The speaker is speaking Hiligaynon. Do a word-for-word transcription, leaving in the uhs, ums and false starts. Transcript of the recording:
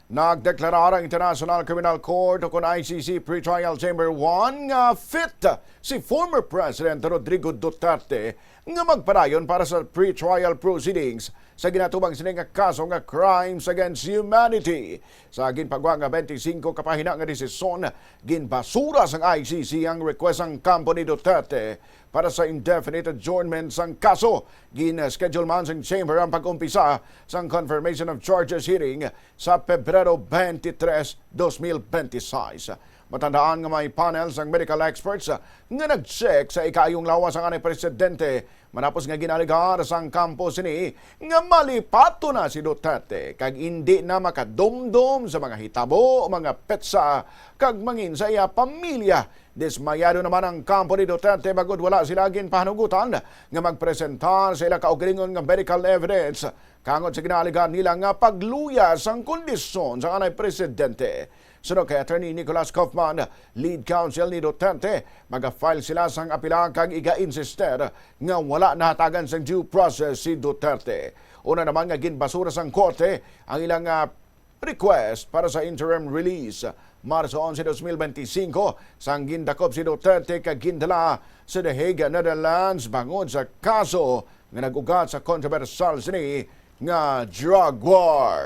Nagdeklarar ang International Criminal Court o kon I C C Pretrial Chamber one nga fit si former President Rodrigo Duterte nga magpadayon para sa pretrial proceedings sa ginatubang sini nga kaso nga crimes against humanity. Sa ginpagwa nga twenty-five ka pahina nga desisyon, ginbasura sang I C C ang request sang kampo ni Duterte para sa indefinite adjournment sang kaso. Gin-schedule man sang chamber ang pag-umpisa sang confirmation of charges hearing sa Pebrero twenty-three, twenty twenty-six. Matandaan nga may panel sang medical experts nga nag-check sa ikaayong lawas sang anay presidente, matapos nga ginalegar sang kampo sini nga malipaton na si Duterte kag indi na makadumdom sa mga hitabo o mga petsa kag mangin sa iya pamilya. Dismayado naman ang kampo ni Duterte bangod wala sila ginpahanugutan nga magpresentar sa ila kaugalingon nga medical evidence kangod sa ginaalegar nila nga pagluya sang kondisyon sang anay presidente. Suno kay Attorney Nicholas Kaufman, lead counsel ni Duterte, maga-file sila sang apila kag iga-insister nga wala nahatagan sang due process si Duterte. Una naman nga ginbasura sang korte ang ilang, ah, request para sa interim release. Marso onse, dos mil benti singko, sang gindakop si Duterte kag gindala sa The Hague, Netherlands, bangod sa kaso nga nag-ugat sa kontrobersyal sini nga drug war.